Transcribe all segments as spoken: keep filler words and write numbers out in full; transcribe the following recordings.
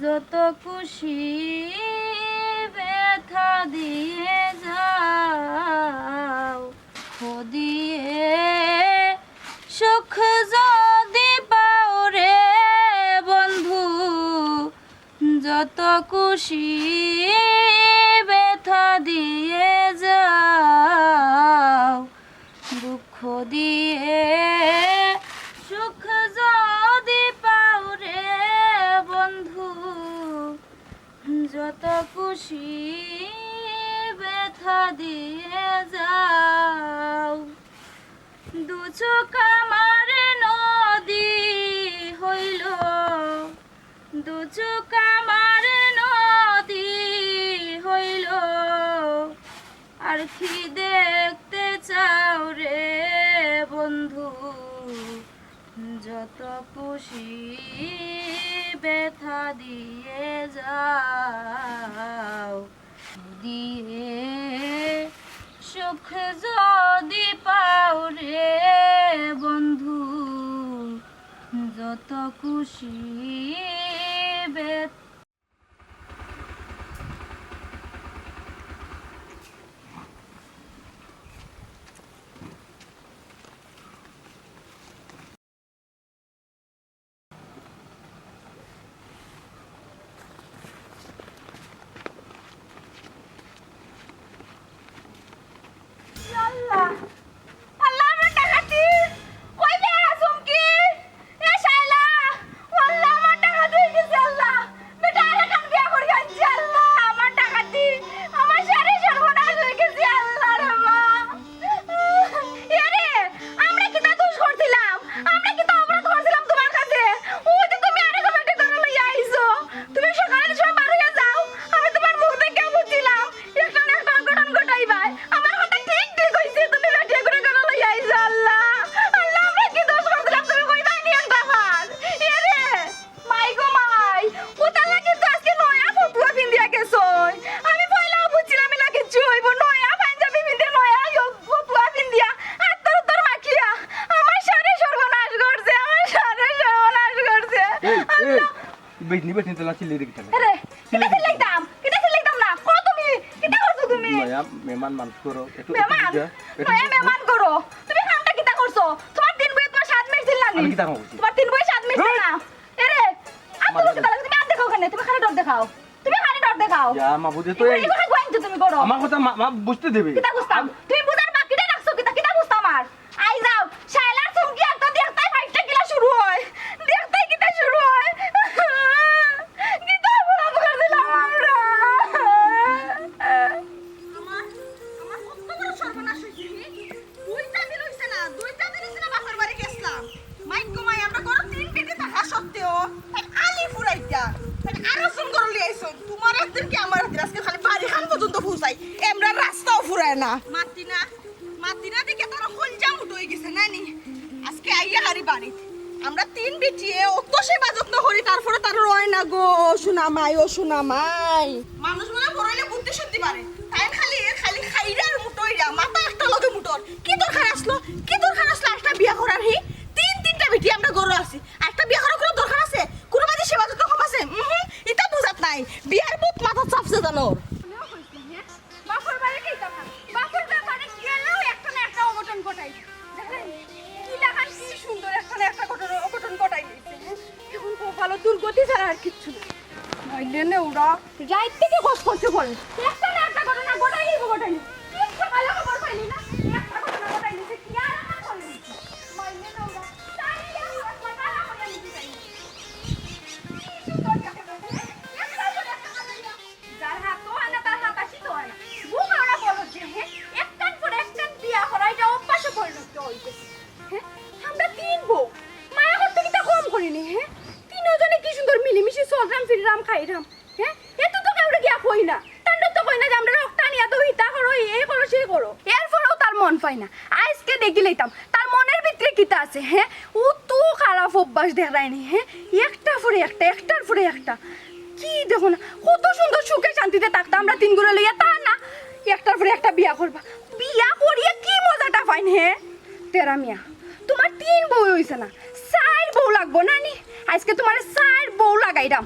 যত খুশি ব্যথা দিয়ে যাও, দুঃখ দিয়ে সুখ যদি পাও রে বন্ধু, যত খুশি ব্যথা দিয়ে যাও, দুঃখ দিয়ে সুখ যদি পাও রে বন্ধু, যত খুশি ব্যথা দিয়ে যাও। দু চোখ আমার নদী হইল, দু চোখ আমার নদী হইল, আর কি দেখতে চাও রে বন্ধু, যত খুশি ব্যথা দিয়ে যাও, দিয়ে সুখ যদি পাও রে বন্ধু, যত খুশি ব্যথা আল্লাহ, আল্লাহ, আমার ডাকাতি! ওই বে, চুমকি! এ শায়লা! ও আল্লাহ, আমার ডাকাতি অই গেছে, আল্লাহ! বেটা, আরেকখান বিয়া করি আনছি, আল্লাহ! আমার ডাকাতি! আমার সারা সর্বনাশ অই গেছে, আল্লাহ রে মা! এরে, আমরা কিতা দোষ করছিলাম? আমরা কিতা অপরাধ করছিলাম তুমার কাছে? ওই যে তুমি আরো কমিটি করে লইয়া আইছো। তুমি সকালে সব বার হইয়া যাও। আমি তুমার মুখ দেখিয়া বুঝছিলাম, একটা না একটা অঘটন ঘটাইবায়। আমার কথা ঠিক ঠিক অইছে, তুমি বেটিয়ে করে করে লইয়া আইছো। আল্লাহ, আল্লাহ, আমরা কি দোষ করছিলাম? তুমি কইবায় নি একটা বার? এরে, মাই গো মাই, ও তালা কিন্তু আজকে নয়া ফতুয়া পিন্দিয়া গেছইন। আমি পয়লাও বুঝছিলাম ইলা কিচ্ছু অইবো। নয়া পাঞ্জাবি পিন্দিয়া, নয়া ইয়ো ফতুয়া পিন্দিয়া, আতর উতর মাখিয়া আমার সারা সর্বনাশ করছে, আমার সারা সর্বনাশ করছে। এই, এই, আল্লাহ। বেটিনি, বেটিনি, তালা চিল্লাই দেখি তালা। আরে, কিতা চিল্লাইতাম? কিতা চিল্লাইতাম না? কও তুমি, কিতা করছো তুমি? নয়া মেহমান মানুষ করো, একটু, একটু মেহমান? বুঝা, একটু নয়া বুঝা। মেহমান করো। তুমি কামটা কিতা করছো? তুমার তিন বউয়ে তুমার সাদ মিটছিল না নি? আমি কিতা করছি? তুমার তিন বউয়ে সাদ মিটছিল এই! না? এরে, আর আমার তুমি কথা কিতা লাগে? তুমি আর দেখাও কেনে? তুমি খালি ডর দেখাও। তুমি খালি ডর দেখাও। ইয়া, মাবুদে তো এগুলো, এই এগুলো গোয়াইন তো তুমি করো। আমার কথা মা, মা বুঝতে দেবে। কিতা বুঝতাম? আম- তুমি বুঝার বাকিটা রাখছো কিতা? কিতা বুঝতাম আর? আই যাও, শায়লার চুমকি আর তো দেখতাই ফাইটটা কিলা শুরু হয়। দেখতাই কিতা শুরু হয়। কিতা অপরাধ করছিলাম আমরা? আমার, আমার কত বড় সর্বনাশ হইছে। দুইটা দিন হইছে না, দুইটা দিন হইছে না বাপের বাড়ি গেছলাম। মাইক কমাই আমরা ঘরো তিন বেটি থাকা সত্ত্বেও তাই আলি ফুরাইতা, তাই আরো ফোন করে লিয়ে আইছো। তুমার একদিন কি আমার একদিন, আজকে খালি বাড়ি খান পর্যন্ত পৌঁছাই, আমরা রাস্তাও ফুরায় না। মাতি না, মাতি না দেখে তার কলজা মুটো হয়ে গেছে, নানি? আজকে আইয়া হারি বাড়ি। আমরা তিন বেটিয়ে অত সেবা যত্ন করি, তারপরে তার রয় না গো, ও সোনা মাই, ও সোনা মাই। মানুষ মনে বড় হইলে বুদ্ধি শুদ্ধি বাড়ে। তাই খালি, খালি খাইরা আর মুটইরা, মাথা একটা লগে মুটর। কি দরকার আসলো? কি দরকার আসলো একটা বিয়া করার? হি, তিন তিনটা বেটি আমরা ঘরো আছি, একটা বিয়া করার কোনো দরকার আছে? কোনো বাদে সেবা যত্ন কম আছে? উহুম, ইতা বুঝাত নাই। বিয়ার ভূত মাথাত চাপছে জানো। বাপর বাড়ি যাইতাম না। বাপর বাড়ি গেলেও একটা না একটা অঘটন ঘটাই। দেখলেন? কি লাখান কি সুন্দর একটা না একটা ঘটনা, অঘটন ঘটাই দিছে। এখন কপালো দুর্গতি ছাড়া আর কিচ্ছু নেই। মাইলে নে ওরা। রাইত থেকে কষ্ট করতে বলে। একটা না একটা ঘটনা ঘটাই নিব, ঘটাই নিব। ঠিক সকালে খবর পাইলি না? একটা ঘটনা ঘটাই নিছে। কি আর আমার বলে দিছে? মাইলে নে ওরা। তাই আর আমার কথা না বলে নিতে চাই। কি সুন্দর একটা ঘটনা। একটা ঘটনা ঘটাই নিব। যার হাত তো আনা, তার হাত আসি তো আনা। বুক আমরা বলো যে, হ্যাঁ, একটার পর একটার বিয়া করা, এটা অভ্যাসে পরিণত হইতেছে। হ্যাঁ, আমরা তিন বউ, মায়া করতে কিতা কম করিনি, হ্যাঁ? তিনজনে কি সুন্দর মিলিমিশি চলরাম, ফিররাম, খাইরাম, হ্যাঁ? এত তো কেউরে গিয়া কই না, তানরে তো কই না যে আমরা রক্ত আনিয়া তো ইতা করো, এই করো, সেই করো। এরপরেও তার মন পায় না। আজকে দেখি লইতাম, তার মনের ভিতরে কিতা আছে, হ্যাঁ? ও তো খারাপ অভ্যাস দেখায়নি, হ্যাঁ? একটার পরে একটা, একটার পরে একটা। কি দেখো না, কত সুন্দর সুখে শান্তিতে থাকতাম আমরা তিন ঘরে লইয়া, তা না, একটার পরে একটা বিয়া করবা। বিয়া করিয়া কি মজাটা পাইন, হ্যাঁ? তেরা মিয়া, তুমার তিন বউ হইছে না, চাইর বউ লাগবো না নি? আজকে তুমারে চাইর বউ লাগাইরাম,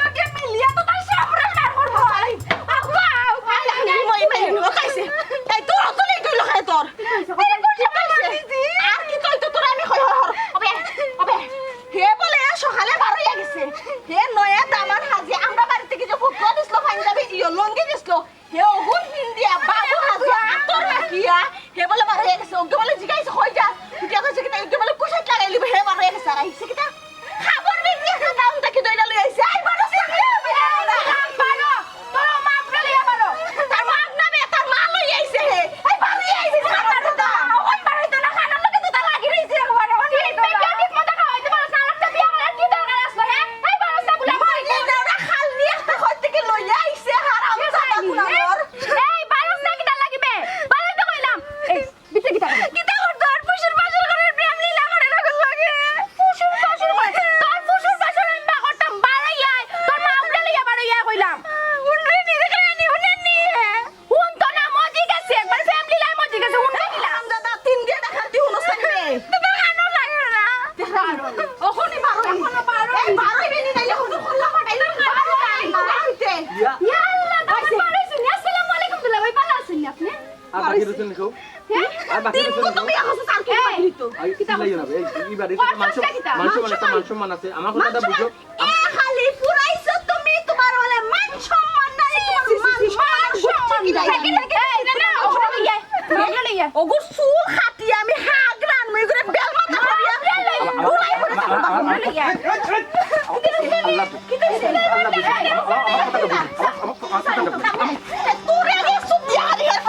অখনই বারো। এখনো বারো। এই বারো বেনি নাইলে কত খোলা ফাটাইলে বারো। ইয়া। ইয়া আল্লাহ, দামান বারো শুনি। আসসালামু আলাইকুম দুলাভাই, ভালা আছইন নি আপনে? আর বাকি রইছে নি কেউ? হ্যাঁ? আর বাকি রইছে নি কেউ? তুমি এখন সার কি এই, বাকি তো? আই, কিতা চিল্লাইও না, এই, এই বাড়িতে মান সম্মান, মান সম্মান আছে, মান সম্মান আছে। আমার কথাটা বুঝো। এ খালি ফুরাইছো তুমি, তোমার বলে মান সম্মান নাই, তোমার মান সম্মান বুঝছো কি নাই? এই, না, না, ওগুলো লইয়া, ওগুলো লইয়া। ওগুর চুল কাটি আমি হাগরান, মুই করে বেল মাথা করিয়া ঘুরাই ঘুরাই ওগুলো লইয়া। আল্লাহ, আল্লাহ, আল্লাহ, আমার কথাটা বুঝো। তোরে আমি সুবিয়া হারি হারি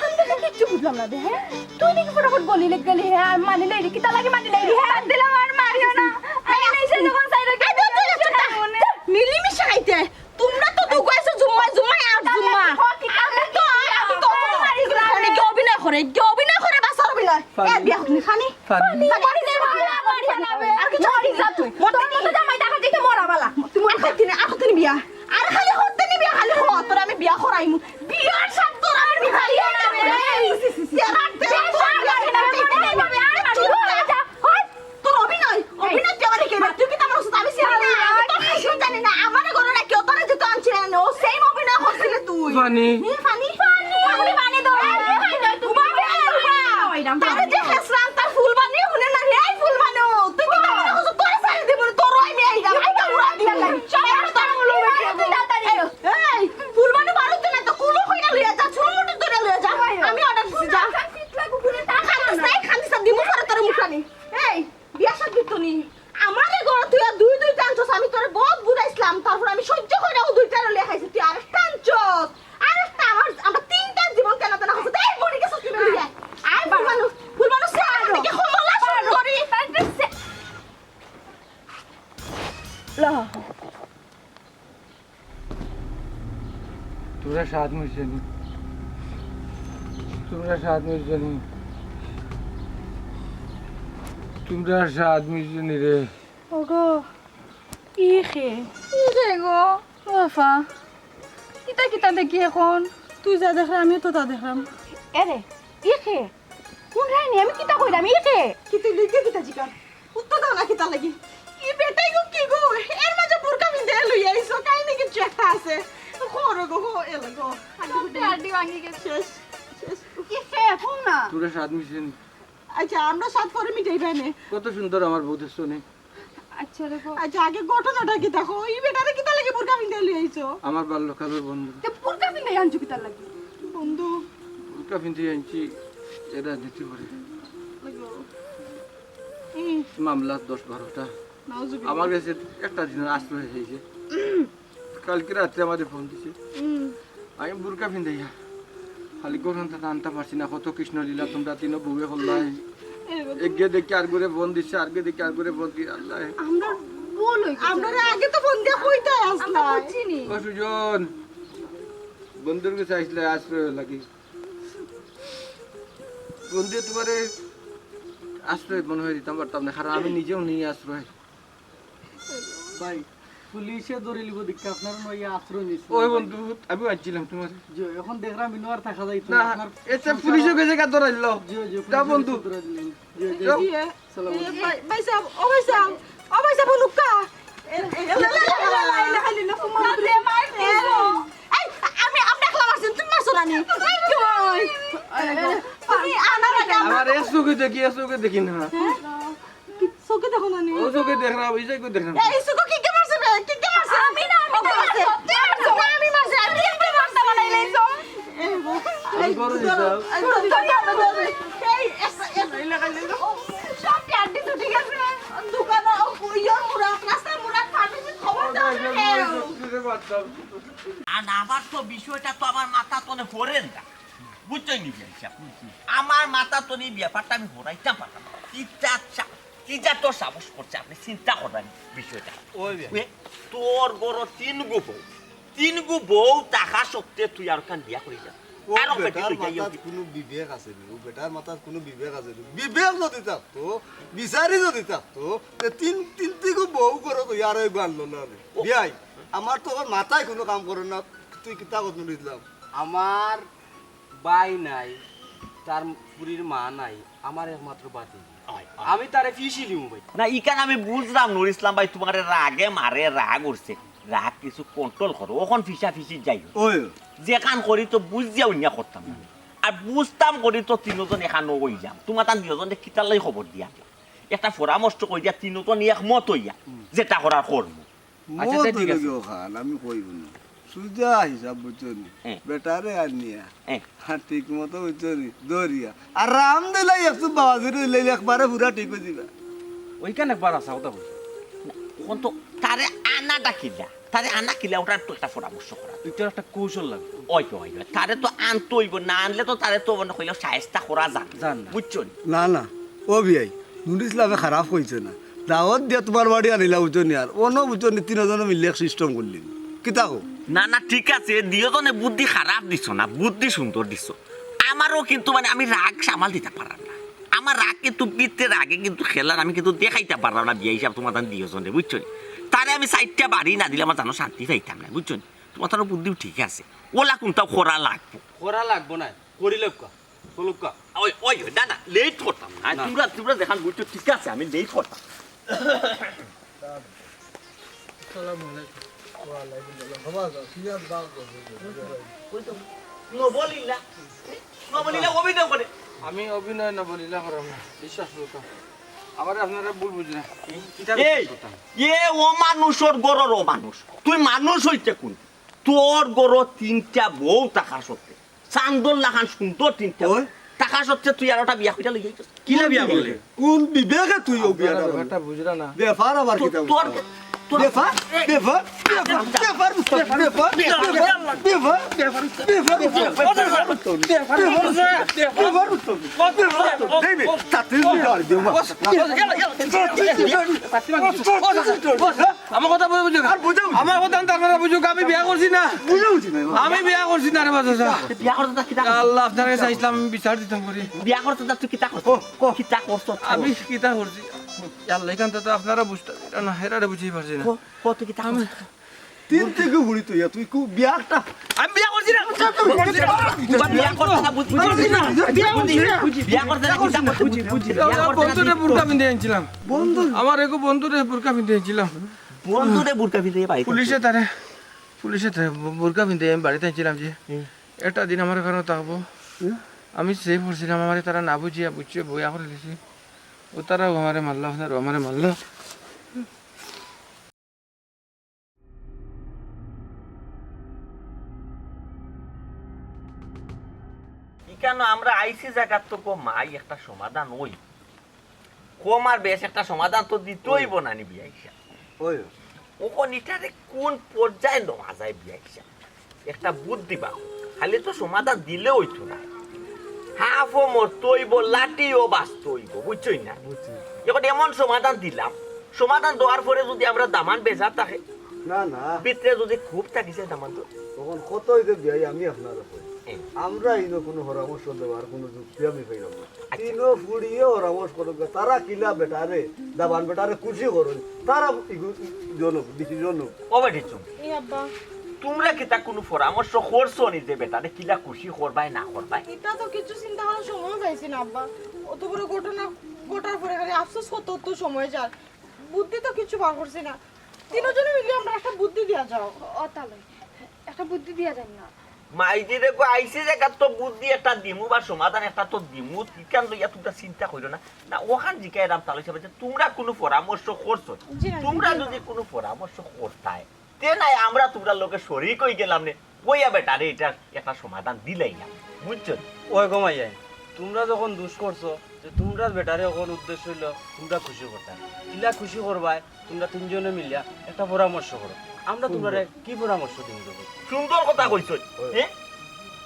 আমি তো কিচ্ছু বুঝলাম না বে, হ্যাঁ? তুই দেখি ফটাফট বলি লেগ গেলি, হ্যাঁ? আর মানি লইলি, কিতা লাগি মানি লইলি, হ্যাঁ? বাদ দিলাম, আর মারিও না। আমি এই যে যখন চাই দেখি, এই, ধুর, ধুর, ধুর, ধুর, ধুর, মিলিমিশে খাইতে। তোমরা তো দুগো আইছো জুম্মায়, জুম্মায় আর জুম্মা। আমি তো, আমি তো অনেকে অভিনয় করে, কে অভিনয় করে বাসার অভিনয়। এ, বিয়া করবি, ফানি? ফানি। ফানি। আর কিছু করিস না তুই। তোর মতো জামাই দেখা যাইতে মরা বালা। তুই মরে খাইতে না, আর খাইতে না বিয়া। আর খালি হতে নিবি, খালি হ, তোর আমি বিয়া করাইমু। বিয়ার সাথ তোর আমি বিয়া করাইমু। এই, তেরা, তেরা, তোর বিয়া করাইমু। চুপ কর। তোর অভিনয়, অভিনয় তুই আমারে কেন? তুই কি আমার সাথে আমি চিনি না? আমি তোর খাইতে জানি না। আমার ঘরে না কেউ তোরে যেত আনছি না, ও সেম অভিনয় করছিলি তুই। ফানি। হুম, ফানি। ফানি, ফানি, ফানি, ধর। তারে যে হেসরান, তার ফুলবানি, হুনে না রে, এই ফুলবানি, তুই কি আমার কথা তোরে ছাড়ি দিব না, তোর ওই মেয়ে আইরা, আই তো উড়া দিব। এই, ফুলবানি বারুতে না তো কুলো কইরা লইয়া যা, চুল মুঠি ধরে লইয়া যা। আমি অর্ডার দিছি, যা। খান্দিস না, খান্দিস না, দিমু পরে তোর মুখানি। এই, বিয়া শাদি তো নি। আমারে ঘরে তুই আর দুই দুইটা আনছস, আমি তোরে বহুত বুঝাইছিলাম, তারপর আমি সহ্য কইরাও দুইটা লইয়া খাইছি, তুই আরেকটা আনছস। আরেকটা আমার, আমরা তিনটা জীবন কেন তেন হচ্ছে, এই বুড়ি গেছস তুই বেরিয়ে। আয় ফুলবানু, ফুলবানু সে আর দেখে কমলা সুন্দরী। তোমরা সাত মিশনি, তোমরা সাত মিশনি, তোমরা সাত মিশনি রে। ওগো, ই খে? ই খে গো? ও আফা, কিতা কিতা দেখি এখন? তুই যা দেখরে, আমিও তো তা দেখরাম। এরে, ই খে? কোন রাইনি? আমি কিতা কইরাম? ই খে? কি তুই লুইকে কিতা জিকার? উত্তর দাও না কিতা লাগি? ই বেটাই গো কি গো? এর মাঝে বুরকা পিন্দে লইয়া আইছো, কাহিনী কিচ্ছু একটা আছে। খরো গো, খো, এলো গো। আড্ডি ভাঙি গেছে। শেষ, শেষ। ই খে? কোন না? তোরা সাত মিশন। আচ্ছা, আমরা সাত পরে মিটাইবা নে। কত সুন্দর আমার বউ দেখছো নে। আচ্ছা, দেখো। আচ্ছা, আগে ঘটনাটা কিতা কও? ই বেটারে কিতা লাগি বুরকা পিন্দাই লই আইছো? আমার বাল্যকালের বন্ধু। তে বুরকা পিন্দাই আনছো কিতা লাগি? বন্ধু। বুরকা পিন্দাই আনছি, এরা দিতে পারে। লাগো। ই। মামলা দশ বারোটা। নাউজুবিল্লাহ। আমার গেছে একটা দিনের আশ্রয় হয়েছে। কালকে রাত্রে আমারে ফোন দিছে। হুম। আমি বুরকা পিন্দাইয়া খালি গরম থাকা আনতে পারছি না। কত কৃষ্ণ লীলা তোমরা তিনো বউয়ে করলাই। এরকম। একগে দেখি আর করে ফোন দিছে, আরগে দেখি আর করে ফোন দিছে। আল্লাহ। আমরা ভুল হইছে। আমরা আগে তো ফোন দিয়া কইতে আমরা আসলাই। বুঝছি নি। ও সুজন, বন্ধুর কাছে আসলে আশ্রয় লাগে। বন্ধু তোমারে আশ্রয় মনে হয় দিতাম পারতাম না, কারণ আমি নিজেও নেই আশ্রয়। ভাই, পুলিশে ধরে লিব দেখতে আপনারা নয় আশ্রয় নিচ্ছেন। ওই বন্ধু, আমি আনছিলাম তোমার। জি, এখন দেখলাম ইনো আর থাকা যাইতো না, না। আপনার এতে পুলিশও গেছে গা ধরাইল। জি, জি, তা পুলিশে বন্ধু। গেছে ধরাইল। জি, জি। যাও। জি, এ, সালাম এ, আলাইকুম। ভাই, ভাই সাহেব, ও ভাই সাহেব, ও ভাই সাহেব, নুক্কা। এ, এ, এ, লা, লা, লা, লা, লা, লা, লা, লা, লা, লা, লা, লা, লা, লা, লা, লা, লা, লা। এই, আমি, আপনি একলা মারছেন, তুমি মারছো না নি? এই, কই? তুমি আনার আগে আমার আমার এই চোখে দেখি, এই চোখে দেখি না। হ্যাঁ? কি চোখে দেখো না নি? ও চোখে দেখলাম, এই চোখে দেখলাম। এই চোখে কি কে মারছে রে? কি কে মারছে? আমি না, আমি না। কে মারছে? কে মারছে? না, আমি মারছি। আমি একটা রাস্তা বানাই লইছো। এই, আমি বড় এই, দিতাম। এই, ধর, ধর, ধর, ধর। এই, এস, এস, এই লাগাই লইলো। ও, সব আড্ডি ছুটি গেছে। দোকানে, ও, ইয়র মুরাদ, রাস্তার মুরাদ, ফার্মেসির খবর দাও না কেউ। আর আমার তো বিষয়টা তো আমার মাথা তনে পড়ে না। বুঝছই নি, হিসাব? আমার মাথাত তো নি ব্যাপারটা আমি হরাইতাম পারলাম না। কিতা চা-, কিতা তো সাহস করছে, আপনে চিন্তা করইন বিষয়টা। ওই বে। এ, তোর ঘরো তিনগু বউ, তিনগু বউ থাকা সত্ত্বে তুই আরোখান বিয়া করিলাস। ও আর বেটার মাথাত কুনু বিবেক আছে নি? ও বেটার মাথাত কুনু বিবেক আছে নি? বিবেক যদি থাকতো, বিচারি যদি থাকতো, তে তিন, তিনটিগু বউ ঘরো তুই আর ওই বানলো না রে। ও। বিয়াই, আমার তো ওর মাথায় কুনু কাম করে না। তুই কিতা করতে দিলাম? আমার ভাই নাই, তার ফুরির মা নাই, আমার একমাত্র ভাতিজি। অয়, অয়। আমি তারে ফিসি দিমু ভাই। না, ইখান আমি বুঝলাম, নুর ইসলাম ভাই, তুমারে রাগে মারে, রাগ উঠছে, রাগ কিছু control করো, অখন ফিসা ফিসি যাই হোক। ওই। যেখান করি তো বুঝিয়া উনিয়া করতাম না। আর বুঝতাম করি তো তিনজন এখান অইলাম, তুমার তান দুইজনরে কিতার লাগি খবর দিয়া একটা পরামর্শ কই দিয়া তিনজন একমত অইয়া হুম। যেটা করার করমু। আচ্ছা, মত আচ্ছা, ঠিক অইলো আছে। গিয়া খান, আমি কইব না। সুজা হিসাব বুঝছো নি? হ্যাঁ। বেটারে আনিয়া। হ্যাঁ। আর ঠিক মতো বুঝছো নি? ধরিয়া। আর রাম দিলাই একটু বাবাজির দিলাই একবারে পুরা ঠিক অই দিবা। ওইখান একবার আসা কথা বলছো। অখন তো তারে আনাটা কিলা? তারে আনা কিলা? ওটার তো একটা পরামর্শ করা। এটার একটা কৌশল লাগে। ওই তো, ওই তো। তারে তো আনতে অইব, না আনলে তো তারে তো মানে কইলে সায়স্তা করা যায় না। যায় না। বুঝছো নি? না, না। ও বিয়াই, নুর ইসলামে খারাপ কইছে না। দাওয়াত দিয়া তুমার বাড়ি আনিলা, বুঝছো নি? আর অনো, বুঝছো নি, তিনজনে মিলে এক system করলি। কিতা কও? না, না, ঠিক আছে, দুইজনে বুদ্ধি খারাপ দিছো না, বুদ্ধি সুন্দর দিছো। আমারও কিন্তু মানে আমি রাগ সামাল দিতাম পারলাম না। আমার রাগ কিন্তু ভিতরে রাগে কিন্তু খেলার, আমি কিন্তু দেখাইতাম পারলাম না বিয়াই হিসাব তুমার তান দুইজনরে, বুঝছো নি? তারে আমি চাইরটা বাড়ি না দিলে আমার জানো শান্তি পাইতাম না, বুঝছো নি? তুমার তানর বুদ্ধিও ঠিক আছে, অলা কুনটাও করা লাগবো। করা লাগবো না, করি লউক্কা। চলুক্কা। ওই, ওই, ওই, না, না, late করতাম না। না। তুমরা, তুমরা যেখান বুঝছো, ঠিক আছে, আমি late করতাম। আসসালামু আলাইকুম। ওয়ালাইকুম সালাম। বাবা, যাও, সিরিয়াস দাও, যাও, যাও, যাও। ওই তো, নবলীলা। নবলীলা অভিনয় করে। আমি অভিনয় নবলীলা করাম না, বিশ্বাস করতাম। আবার আপনারা ভুল বুঝলেন। কিতা এই, বিশ্বাস করতাম? এ অমানুষর ঘরর অমানুষ। তুই মানুষ অইতে কুন? তোর ঘরো তিনটা বউ থাকা সত্ত্বে, চান্দর লাখান সুন্দর তিনটা বউ ওই। থাকা সত্ত্বে তুই আর একটা বিয়া করিয়া লই যাইছস। কিলা বিয়া করলে? কোন বিবেকে তুই ও বিয়াটা করলি? ব্যাপারটা বুঝরা না। ব্যাপার আবার তো-, কিতা তোর, বুঝরা? তোর ব্যাপার, ব্যাপার, ব্যাপার, ব্যাপার, ব্যাপার, ব্যাপার, ব্যাপার, ব্যাপার, ব্যাপার, ব্যাপার, ব্যাপার, ব্যাপার, এই বে, তাতে বুঝা আর দিও মা। আমার কথা বুঝো, বুঝো। আর বুঝাও। আমার কথা তো আপনারা বুঝুক, আমি বিয়া করছি না। বুঝাও বুঝি না। আমি বিয়া করছি না রে বাবা, চাচা। বিয়া করতে তা কিতা করছ? আল্লাহ, আপনার কাছে আইছিলাম, আমি বিচার দিতাম করি। বিয়া করতে তা তুই কিতা করছ? ও, ক। কিতা করছ? আমি কিতা করছি? আল্লাহ, এখান তো আপনারা বুঝতে পারছেন না, এরারে বুঝাই পারছি না। ক, ক, তুই কিতা আমি করছ? তিন থেকে বুড়ি তুই, তুই কু বিয়াটা। আমি বিয়া করছি না। তুই বিয়া করতে না, বুঝ-, বুঝ-, না। বিয়া করছি না। বিয়া করতে না, কিতা করতে বুঝ-, বুঝ-, বিয়া করতে না, বন্ধুরে তুই বুরকা পিন্দাই আনছিলাম। বন্ধু? আমার এগু বন্ধুরে বুরকা পিন্দাই আনছিলাম। বন্ধুরে বুরকা পিন্দাই বাড়ি পুলিশে তারে, পুলিশে তারে বু-, বুরকা পিন্দাই আমি বাড়িত আনছিলাম যে, হুম। একটা দিন আমার কারণে থাকবো। হুম। আমি সেই পড়ছিলাম, আমারে তারা না বুঝিয়া বুঝছে, বইয়া করে দিছে। ও তারাও আমারে মারলো, আপনারও আমারে মারলো। ইখানো আমরা আইছি জাগাত তো কম আই একটা সমাধান অই। কম আর বেশ একটা সমাধান তো দিতে অইব না নি বিয়াই সাব। অখন ইটারে কোন পর্যায়ে নেওয়া যায় বিয়াই সাব? একটা বুদ্ধি বা। খালি তো সমাধান দিলে অইতো না। হাফও মরতে অইব, লাঠিও বাজতে অইব, বুঝছই না? বুঝছি। অখন এমন সমাধান দিলাম, সমাধান দেওয়ার পরে যদি আমরা দামান বেজার থাকে, না, না। ভিতরে যদি খুব থাকিছে দামান তো। তখন কত অইতে বিয়াই আমি আপনারে কই। হ্যাঁ। আমরা ইনো কুনু পরামর্শ দেওয়ার কুনু যুক্তি আমি পাইলাম না। আচ্ছা। তিনো ফুড়িয়ে পরামর্শ করুক, তারা কিলা বেটারে, দামান বেটারে খুশি করইন, তারা ইগু-, জনক, decision হোক। ও বেটি চুপ। এই আব্বা। তুমরা কিতা কুনু পরামর্শ করছো নি যে বেটারে কিলা খুশি করবায় না করবায়? ইটা তো কিছু চিন্তা করার সময় পাইছি না আব্বা। অত বড় ঘটনা ঘটার পরে খালি আফসোস করতে করতে সময় যার। বুদ্ধি তো কিছু বার করছি না। তিনজনে মিলে আমরা একটা বুদ্ধি দিয়া যাও। ও তালে, একটা বুদ্ধি দিয়া যান না। মাইজি দেখো আইছে যে কার তো বুদ্ধি একটা দিমু বা সমাধান একটা তো দিমু, ইখান লইয়া তুমরা চিন্তা করিও না। না, অখান জিকাইরাম তালই সাব যে তুমরা কুনু পরামর্শ করছো? জি না, তুমরা জি না। যদি কুনু পরামর্শ করতায়, তে নায় আমরা তুমরার লগে শরিক অই গেলাম নে, বইয়া বেটারে ইটার একটা সমাধান দিলাইলাম, বুঝছো? ওই গো মাইয়াইন, তুমরা যখন দুষ করছো, যে তুমরার বেটারে অখন উদ্দেশ্য অইলো তুমরা খুশি করতায়। কিলা খুশি করবায়, তুমরা তিনজনে মিলিয়া একটা পরামর্শ করো। আমরা তুমরারে কি পরামর্শ দিমু? সুন্দর কথা কইছো। হ্যাঁ?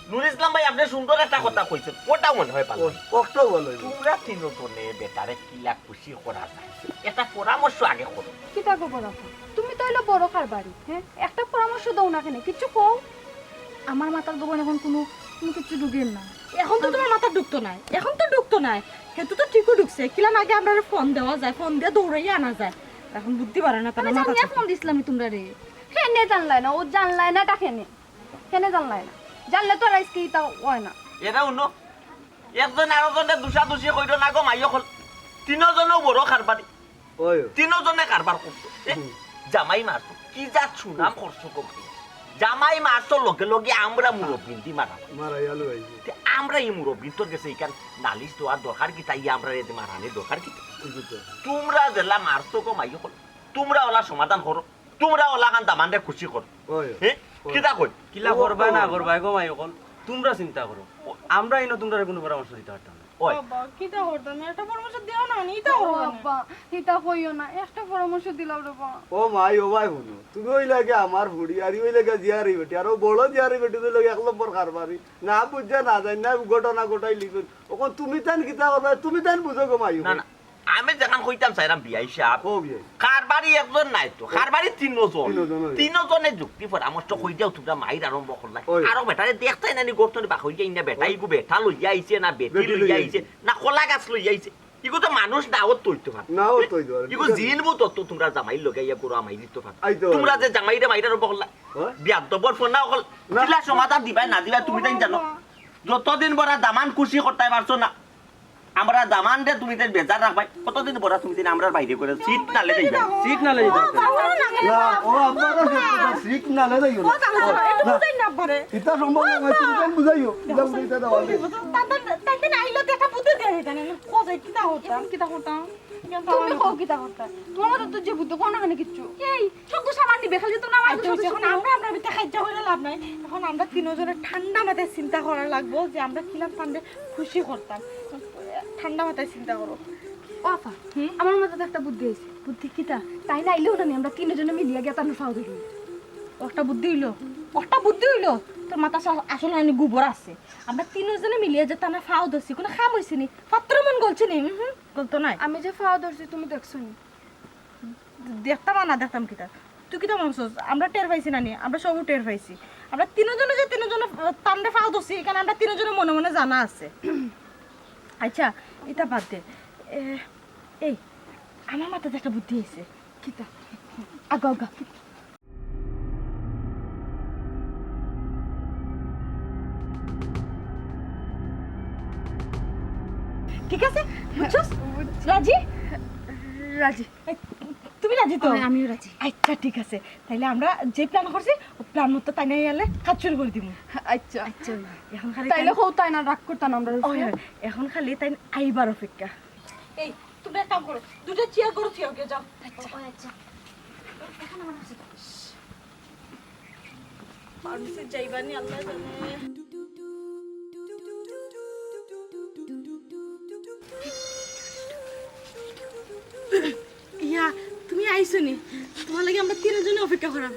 নুর ইসলাম ভাই, আপনে সুন্দর একটা কথা কইছইন, ওটা মনে হয় ভালা। ও, ওটাও ভালা অইবো। তুমরা তিনজনে বেটারে কিলা খুশি করা যায়, একটা পরামর্শ আগে করো। কিতা খবর আপা? তুমি তো অইলো বড় কারবারি, হ্যাঁ? একটা পরামর্শ দেও না কেনে, কিচ্ছু কও। আমার মাথাত গো বইন অখন কুনু, কুনু কিচ্ছু ঢুকের না। অখন তো তুমার মাথাত ঢুকতো নায়, অখন তো ঢুকতো নায়। হেতু তো ঠিকউ ঢুকছে, কিলা আগে আমরারে ফোন দেওয়া যায়, ফোন দিয়া দৌড়াইয়া আনা যায়। অখন বুদ্ধি বাড়ে না, তার আমি মাথাত জানিয়া থাকে। ফোন দিছলাম তুমরারে। কেনে জানলায় না, ও জানলায় না, ডাকে নে। কেনে জানলায় না? জানলে তো আর আইজকে ইতা অয় না। এরা হুনো, একজন আরোজনরে দুষাদুষি কইরো না গো মাই অকল। তিনজনও বড় কারবারি। ওই। তিনজনে কারবার করতো। এ, হুম। জামাই মারছো, কি জাত সুনাম করছো গো ভাই? জামাই মারছো লগে লগে আমরা মুরব্বিন্দি মারা। মারা গেল ভাই। তে আমরা ই মুরব্বিন্তর গেছে ইখান নালিশ দেওয়ার দরকার কিতা? ই আমরারে এতে মারানির দরকার কিতা? এই তো। তুমরা যেলা মারছো গো মাই অকল, তুমরা অলা সমাধান করো। তুমরা অলাখান দামানরে খুশি করো। ওই। হে? ওই। কিতা কই? কিলা ও, করবা ও। না করবা গো মাই অকল, তুমরা চিন্তা করো। আমরা ইনো তুমরারে কুনু পরামর্শ দিতা পারতাম না। ওই। বাবা, কিতা করতাম? একটা পরামর্শ দেও না, নি ইতা ও করবা না। আব্বা, ইতা কইও না, একটা পরামর্শ দিলাও রে বা। ও মাই, ও ভাই, হুনো, তুমি অইলাগি আমার ফুড়ি, আর ই অইলাগি জিয়ারি বেটি, আর ও বড় জিয়ারি বেটি অইলাগি এক নম্বর কারবারি। না বুঝা না যায় না, ঘটনা ঘটাইলিছইন। অখন তুমি তাইন কিতা করবা, তুমি তাইন বুঝো গো মাই। না, না, আমি যেখান কইতাম চাইরাম বিয়াই সাব, ও বিয়াই। কারবারি একজন নায় তো, কারবারি তিনজন। তিনজন, ওই। তিনজনে যুক্তি পরামর্শ কই দিয়াও তুমরা মাইর আরম্ভ করলায়। ওই। আরো বেটারে দেখতায় না নি গর্তনে বা কই দিয়াই না বেটা, ওই। ইগু বেটা লইয়া আইছে না বেটি বেটি লইয়া লইয়া আইছে, আইছে। না কলা গাছ লইয়া আইছে। ইগু তো মানুষ নাও তো অইতো পারে। নাও তো অইতো পারে। ইগু ঠিক আছে। জিন ভূত তো তুমরা জামাইর লগে আইয়া গরু আমাই দিতো পারে। আইতো পারে। তুমরা যে জামাইরে মাইর আরম্ভ করলায়, হ্যাঁ? বিয়াদ্দবর ফোন না অকল, না। কিলা সমাধান দিবায় না দিবায় তুমি তাইন জানো। যতদিন বড় দামান খুশি করতায় পারছো না, আমরা দামানরে তুমি তাইন বেজার রাখবায়, কতদিন বড় তুমি তাইন আমরার বাইরে করে সিট নালে দেইবা। সিট নালে দেইবা। না, ও আপনারা সিট নালে দেইও না। ও, তাহলে তো একটু না। বুঝাই না পারে। ইতা সম্ভব না, তুমি তাইন বুঝাইও। ইতা বুঝাইতে দাও। তাইন, তাইন, তাইন আইলো তো একটা বুদ্ধি দিয়া দিতা না। কোথায় কিতা করতাম? কিতা করতাম? তুমি কও কিতা করতাম? তোমার তো যে বুদ্ধি, কও না কেনে কিচ্ছু। এই, সব তো সামান নিবে, খালি তোমরা আমার আচ্ছা, সাথে অখন সাথে আমরা, আমরা ভিতরে খাইজা কইরা লাভ নাই। অখন আমরা তিনজনে ঠান্ডা মাথায় চিন্তা করা লাগবো যে আমরা কিলা তানরে খুশি করতাম। ঠান্ডা মাথায় চিন্তা করো। ও আপা, হুম? আমার মাথাত একটা বুদ্ধি আইছে। বুদ্ধি কিতা? তাইন আইলেও না নি, আমরা তিনজনে মিলিয়া গিয়া তানর ফাও ধরি। ও একটা বুদ্ধি অইলো, ও একটা বুদ্ধি অইলো। তোর মাথা সা-, আসলে অনেক গোবর আছে। আমরা তিনজনে মিলিয়া যে তানর ফাও ধরছি, কুনু কাম অইছে নি? পাত্র মন গলছে নি? হুম, হুম, গলতো নায়। আমি যে ফাও ধরছি, তুমি দেখছো নি? দেখতাম আর না দেখতাম কিতা? তুই কিতা মনে করছস? আমরা টের পাইছি না নি? আমরা সবউ টের পাইছি। আমরা তিনজনে যে তিনজনে, আহ, তানরে ফাও ধরছি, ইখান আমরা তিনজনে মনে মনে জানা আছে। আচ্ছা, ইতা বাদ দে। এ, এই, আমার মাথাত একটা বুদ্ধি আইছে। কিতা? আগা, আগা। ঠিক আছে, বুঝছস? বুঝছি। রাজি? রাজি। এই, তুমি রাজি তো? আমি, আমিও রাজি। আচ্ছা, ঠিক আছে। তাইলে আমরা যে plan করছি, ও plan মতো তাইন আইলে কাজ শুরু করি দিমু। আচ্ছা। আচ্ছা, অখন খালি তাইলে তাইন কও তাইন আর রাগ করতা না আমরার উপরে? ওই, ওই, অখন খালি তাইন আইবার অপেক্ষা। এই, তুমি এক কাম করো, দুইটা চেয়ার করো, চেয়ার গিয়ে যাও। আচ্ছা। ও, আচ্ছা। অখন আমার আছে। ফার্মেসি যাইবানি আল্লাহ জানে। ইয়া, তুমি আইছো নি? তুমার লাগি আমরা তিনজনে অপেক্ষা করাম।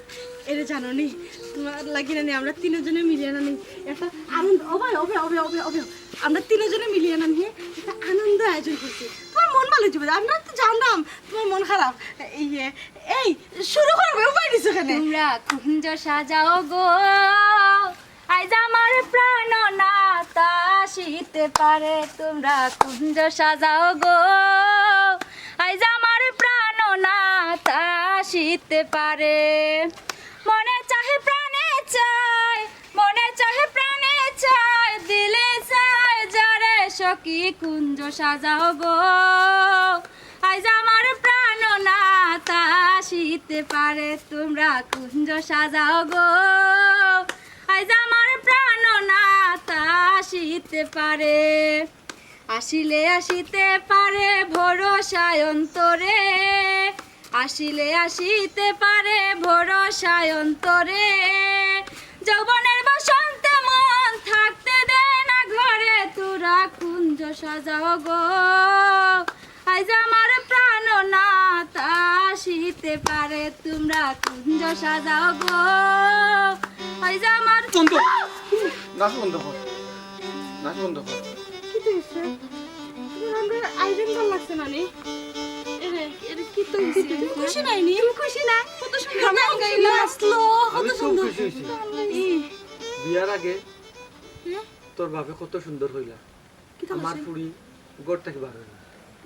এরে জানো নি, তুমার লাগি না নি, আমরা তিনজনে মিলিয়া না নি, একটা আনন্দ, ওবে, ওবে, ওবে, ওবে, ওবে। আমরা তিনজনে মিলিয়া না নি, একটা আনন্দ আয়োজন করছি। তুমার মন ভালা অইযিবো, আমরা তো জানলাম তুমার মন খারাপ। ইয়ে, এই, শুরু করবে, উপায় নিছো কেনে? তোমরা কুঞ্জ সাজাও গো, আইজ আমার প্রাণনাথ আসিতে পারে। তোমরা কুঞ্জ সাজাও গো, আইজ আমার প্রাণনাথ আসিতে পারে। মনে চাহে প্রাণে চায়, মনে চাহে প্রাণে চায়, দিলে চায় যারে সখী কুঞ্জ সাজাও গো। আইজ আমার প্রাণনাথ আসিতে পারে, তোমরা কুঞ্জ সাজাও গো। আইজ আমার প্রাণনাথ আসিতে পারে। আসিলে আসিতে পারে ভরসায় অন্তরে, আসিলে আসিতে পারে ভরসায় অন্তরে। যৌবনের বসন্তে মন থাকতে দেয় না ঘরে, তোরা কুঞ্জ সাজাও গো। আইজ আমার প্রাণনাথ আসিতে পারে, তোমরা কুঞ্জ সাজাও গো। আইজ আমার বন্ধু। নাচ বন্ধ কর, নাচ বন্ধ কর। কিতা অইছে? তুমার আমরার আইজেন ভালা লাগছে না নি? এরে, এরে, কিতা অইছে? তুমি খুশি নায় নি? তুমি খুশি না? কত সুন্দর গান গাইলা। নাচলো, কত সুন্দর। আমি খুব খুশি অইছি। বিয়ার আগে হুম? তোর বাপে কত সুন্দর কইলা, কিতা আমার কইছে? ফুড়ি ঘর থাকি বার অয় না।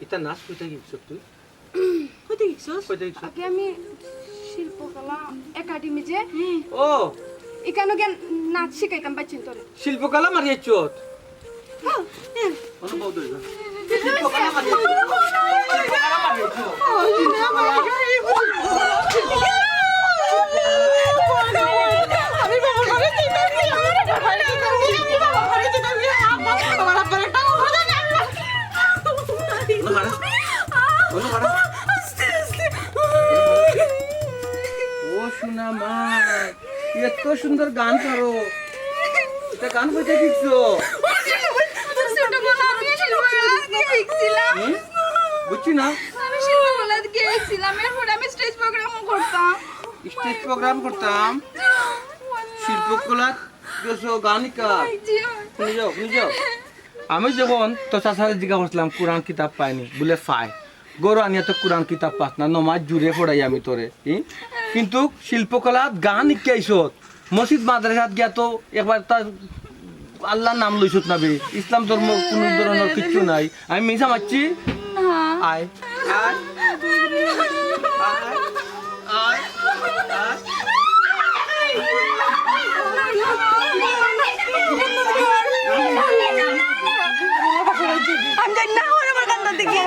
ইতা নাচ কই থাকি শিখছস তুই? কই থাকি শিখছস? কই থাকি শিখছস? আগে আমি শিল্পকলা একাডেমি যে হুম। ও। ইখানো গিয়া নাচ শিখাইতাম বাইচ্চিন্তরে। শিল্পকলা মারি আইছত? ও, এ। অনুভব দই না। শিল্পকলা মারি আইছত। শিল্পকলা মারি আইছত। অনু খাড়া। অনু খাড়া। আস্তে, আস্তে। ও সোনা মা, এত সুন্দর গান পারো। ইতা গান কই থাকি শিখছো? ছোটবেলা আমি শিল্পকলা গিয়া শিখছিলাম। হুম? বুঝছি না। আমি শিল্পকলা গিয়া শিখছিলাম, এরপরে আমি স্টেজ প্রোগ্রামও করতাম। স্টেজ প্রোগ্রাম করতাম? শিল্পকলা গেছো গান শিখাত? জি, অয়। হুনি যাও, হুনি যাও। আমি যখন তোর চাচারে জিজ্ঞাসা করছিলাম, কোরআন কিতাব পায় নি? বুলে পায়। ঘরো আনিয়া তো কোরআন কিতাব পাস না, নমাজ জুরে পড়াই আমি তোরে। ই? কিন্তু শিল্পকলাত গান শিখাইছত, মসজিদ মাদ্রাসাত গিয়া তো একবার তার আল্লার নাম লইছত না বে। ইসলাম ধর্ম কুনু ধরনর কিচ্ছু নাই। আমি মিছা মাতছি? না। আয়। আয়। আয়। আয়। আয়। আমি জানি না, ওর আমার কান্দার দিকে।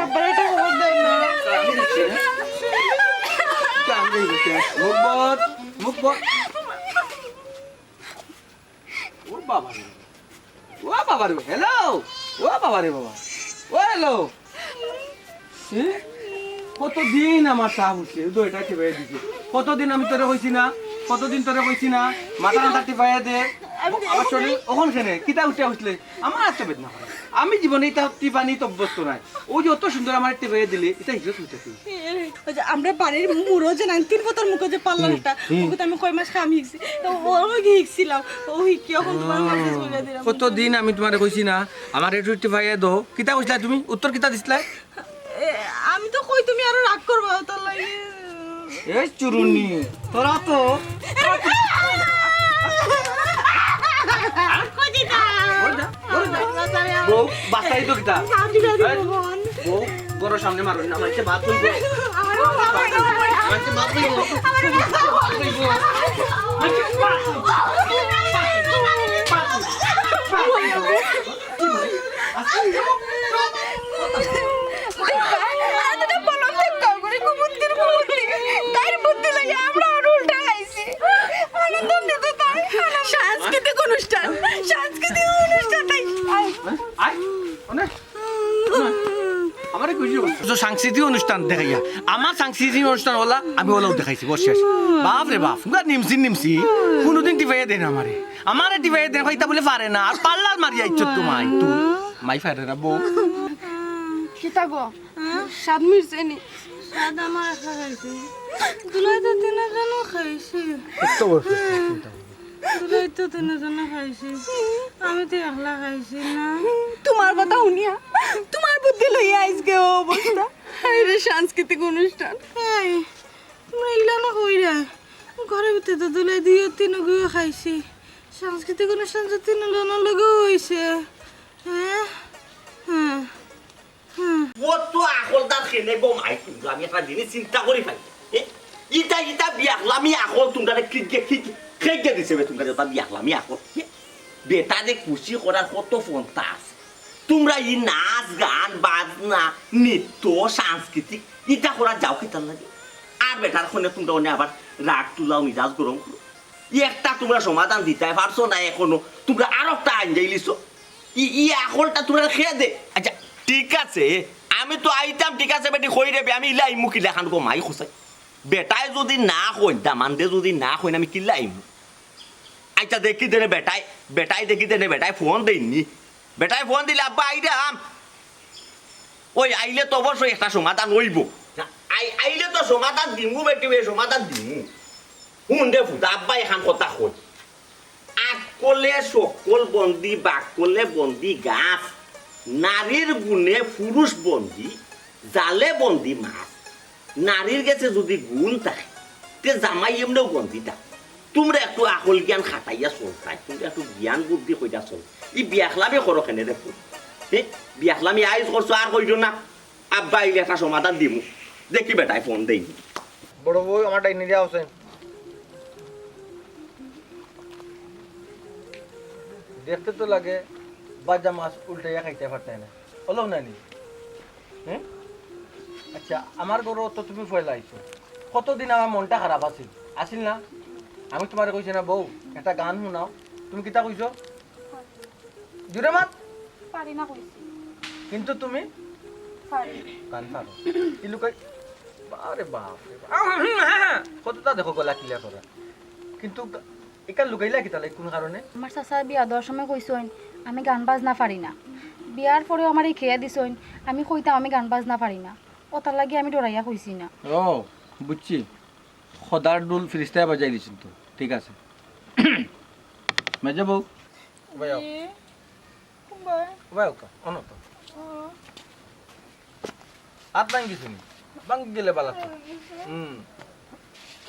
মুখ বন্ধ, মুখ বন্ধ। ও বাবা রে, ও বাবা রে, হ্যালো, ও বাবা রে বাবা, ও হ্যালো। এ? কতদিন আমার চা উঠছে, দুইটা টিপাই দিছে। কতদিন আমি তোরে কইছি না, কতদিন তোরে কইছি না, মাথা মাথা টিপাইয়া দে। আবার শরীর অখন কেনে, কিতা উঠে উঠলে? আমার এত বেদনা করে। আমি জীবনে ইতা টিপানিত অভ্যস্ত নায়। অউ যে অত সুন্দর আমারে টিপাইয়া দিলে, ইতা হিজরত হইতে কি? এ, অউ যে আমরার বাড়ির মুরো যে নাইন তিন পতর মুখো যে পার্লার হুম, একটা, হুম। অগুত আমি কয় মাস কাম শিখছি। তো অউ আমি শিখছিলাম। অউ শিখিয়া অখন তুমার মেসেজ করিয়া দিলাম। কতদিন আমি তুমারে কইছি না, আমারে একটু টিপাইয়া দেও। কিতা কইছিলা তুমি? উত্তর কিতা দিছিলা? এ, আমি তো কই তুমি আরো রাগ করবা, তার লাগি। এই চুরুনি, তোরা তো। কই দিতা? ওরে যা, ওরে যা। বউ, বাঁচাই তো কিতা? সাহায্য করে এই, দিবো বোন। বউ, বড় সামনে মারুন না, মাইকে বাদ হইব। আমার বাবা মাইকে বাদ হইব। মাইকে বাদ হইব। মাইকে বাদ হইব। বাদ হইব। বাদ হইব। আরে তো বললাম তো, কাউরে কুবুদ্ধির কুবুদ্ধি। তার বুদ্ধি লইয়া আমরা আর উল্টা খাইছি। আনন্দ দিত তাই। সাংস্কৃতিক অনুষ্ঠান, সাংস্কৃতিক অনুষ্ঠান তাই। আয়, আয়, অনেক। আমারে খুশি করছো। তো সাংস্কৃতিক অনুষ্ঠান দেখাইয়া, আমার সাংস্কৃতিক অনুষ্ঠান ওলা, আমি ওলাও দেখাইছি, বস শেষ। বাপ রে বাপ, পুরা নিমসি নিমসি, কোনোদিন টিপাইয়া দেয় না আমারে। আমারে টিপাইয়া দেয়, কইতা বলে পারে না, আর পার্লার মারি আইছো তোমায়, তুই। মাই পারে না, বউ। কিতা গো? হ্যাঁ? স্বাদ মিটছে নি? স্বাদ আমার একা খাইছি। দুলাই তো তিনজনও খাইছি। কত বড় চিন্তা। দুলাই তো তিনজনে খাইছি, আমি তো একলা খাইছি না। তোমার কথা শুনিয়া, তোমার বুদ্ধি লইয়া আইজকে অউ অবস্থা। হায় রে, সাংস্কৃতিক অনুষ্ঠান। এই, তোমরা ইলা না কইরা। ঘরর ভিতরে তো দুলাই দুইও তিনগুইও খাইছি। সাংস্কৃতিক অনুষ্ঠান যে তিনজনর লগেউ অইছে। হ্যাঁ? হ্যাঁ। ও তো আখলদার কেনে গো মাই, কিন্তু আমি একটা জিনিস চিন্তা করি পাই। এ, ইটা, ইটা বিয়াখলামি আখল তোমরারে কে, কে, কে, কে, কে দিছে বে তোমরারে ইটা বিয়াখলামি আখল? এ, বেটারে খুশি করার কত পন্থা আছে। তোমরা ই নাচ, গান, বাজনা, নৃত্য, সাংস্কৃতিক, ইটা করা যাও কিতার লাগি? আর বেটার খনে তোমরা অনে আবার রাগ তুলাও, মিজাজ গরম করো। ই একটা তোমরা সমাধান দিতায় পারছো না এখনো, তোমরা আরো একটা আইন যাইলিছো। ই, ই আখলটা তোমরা খেয়ে দে। আচ্ছা, ঠিক আছে, আমি তো আইতাম, ঠিক আছে, বেটি, কই রে বে, আমি ইলা আইমু কিলা খান গো মাই খোসাই। বেটায় যদি না কইন, দামান্দে যদি না কইন, আমি কিলা আইমু? আচ্ছা, দেখি দেনে বেটায়, বেটায় দেখি দেনে বেটায় ফোন দেইননি। বেটায় ফোন দিলে, "আব্বা, আইরাম।" ওই আইলে তো অবশ্যই একটা সমাধান অইবো। আই-, আইলে তো সমাধান দিমু বেটি, বে সমাধান দিমু। হুন রে ফুতা, আব্বা এখান কথা কই। কলে সকল বন্দি, বাক্কলে বন্দি গাছ। নারীর গুণে পুরুষ বন্দি, জালে বন্দি মাছ। নারীর গেছে যদি গুণ থাকে, তে জামাই এমনেও বন্দি থাকে। তুমরা একটু আকল জ্ঞান খাটাইয়া চলতায়, তুমরা একটু জ্ঞান বুদ্ধি কইরা চল। ই বিয়াখলামি করো কেনে রে পুত? হে, বিয়াখলামি আইজ করছো, আর কইরো না। আব্বা আইলে একটা সমাধান দিমু। দেখি বেটায় ফোন দেই। বড় বউ, আমার ডাইনি দিয়া আছেন। দেখতে তো লাগে বাজা মাছ উল্টাইয়া খাইতে পারতায় না। অলক নানি? হুম? আচ্ছা, আমার ঘরো তো তুমি পয়লা আইছো। কতদিন আমার মনটা খারাপ আছিল, আছিল না? আমি তুমারে কইছি না বউ, একটা গান হুনাও, তুমি কিতা কইছো? জুরে মাত। পারি না কইছি। কিন্তু তুমি পারি। গান পারো। কি লুকাই? আরে বাপ রে বাপ। আহ, হুম, হ্যাঁ, হ্যাঁ। কতটা দেখো গলা clear করা। কিন্তু গা-, ইখান লুকাইলা কিতার লাগি, কোন কারণে? আমার চাচা বিয়া দেওয়ার সময় কইছইন, "আমি গান বাজনা পারি না।" বিয়ার পরেও আমারে খেয়া দিছইন, আমি কইতাম, "আমি গান বাজনা পারি না।" ওটার লাগি আমি ডরাইয়া কইছি না। ও, বুঝছি। খোদার ডুল ফিরিস্তায় বাজাই দিছইন তো। ঠিক আছে। মেজে বউ। ভাই, আও। এ, ভাই। ভাই, ওকা, অনো তো। ও। হাত ভাঙ্গি গেছে নি? ভাঙ্গি গেলে বালা তো। হুম।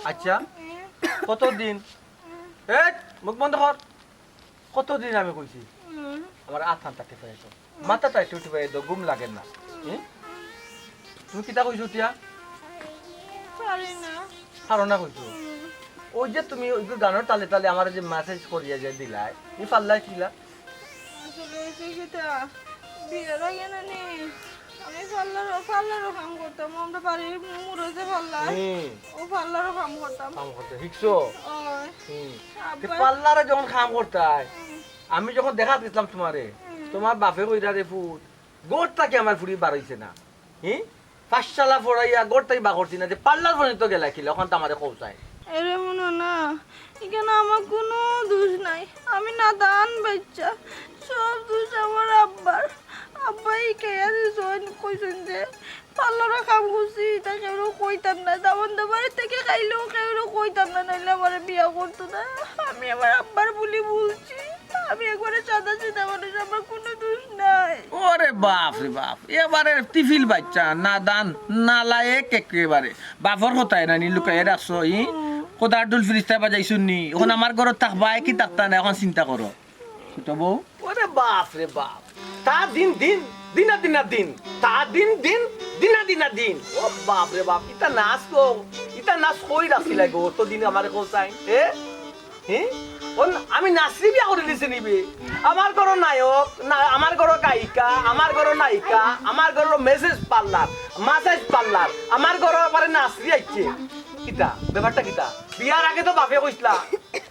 আচ্ছা, কতদিন? এ, মুখ বন্ধ কর। কতদিন আমি কইছি? হুম। আমার আত হানটা টিপাই তো। মাথাটা একটু টিপাই তো, ঘুম লাগে না। হুম? তুমি কিতা কইছো তিয়া? পারি না। পারো না কইছো? হুম। ওই যে তুমি ওই গানর তালে তালে আমার যে message করিয়া যে দিলাই, ই পাল্লায় কিলা? আসলে হইছে কিতা, বিয়ার আগে না নি, আমি পার্লার, পার্লারও কাম করতাম, আমরা বাড়ির মুরব্বি পার্লার, হুম। ও পার্লারও কাম করতাম। কাম করতে শিখছো? ওই। হুম। আব্বা। তে পার্লারে যখন কাম করতায়, হুম। আমি যখন দেখাত গেছিলাম তুমারে, হুম। তুমার বাপে কইরা রে পুত, ঘর থাকি আমার ফুড়ি বার অইছে না। হি? পাঁচশালা পড়াইয়া ঘর থাকি বার করছি না, যে পার্লার পর্যন্ত গেলা কিলা, অখান তো আমারে কও চাই। এরে হুনো না, ইখানো আমার কুনু দুষ নাই, আমি নাদান বাইচ্চা, সব দুষ আমার আব্বার। আব্বায় ইখাইয়া দিছইন, কইছইন যে পার্লারো কাম করছি, ইতা কেউরে কইতাম না, দামান্দর বাড়ি থাকি খাইলেও কেউরে কইতাম না, নাইলে আমারে বিয়া করতো না। আমি আমার আব্বার বুলি ভুলছি। আমি একবারে সাদা সিধা মানুষ, আমার কুনু দুষ নাই। ওরে বাপ রে বাপ, এবারে টিফিল বাইচ্চা, নাদান, নালায়েক একেবারে। বাপর কথায় নানি লুকাইয়া রাখছো, ই? খোদার ডুল ফিরিস্তায় বাজাইছইন নি? অখন আমার ঘরো থাকবায় কি থাকতায় না, অখন চিন্তা করো। ছোট বউ? ওরে বাপ রে বাপ, তা দিন দিন, দিনা দিনা দিন, তা দিন দিন, দিনা দিনা দিন। ও বাপ রে বাপ, ইতা নাচ গো, ইতা নাচ কই রাখছিলা গো, অতদিন আমারে কও চাই, এ? হি? অন আমি নাচরি বিয়া করি দিছি নিবে। আমার ঘরো নায়ক, না, আমার ঘরো গায়িকা, আমার ঘরো নায়িকা, আমার ঘরো message parlour, massage parlour, আমার ঘরো আবার নাচরি আইছে। কিতা? ব্যাপারটা কিতা? বিয়ার আগে তো বাপে কইছলা,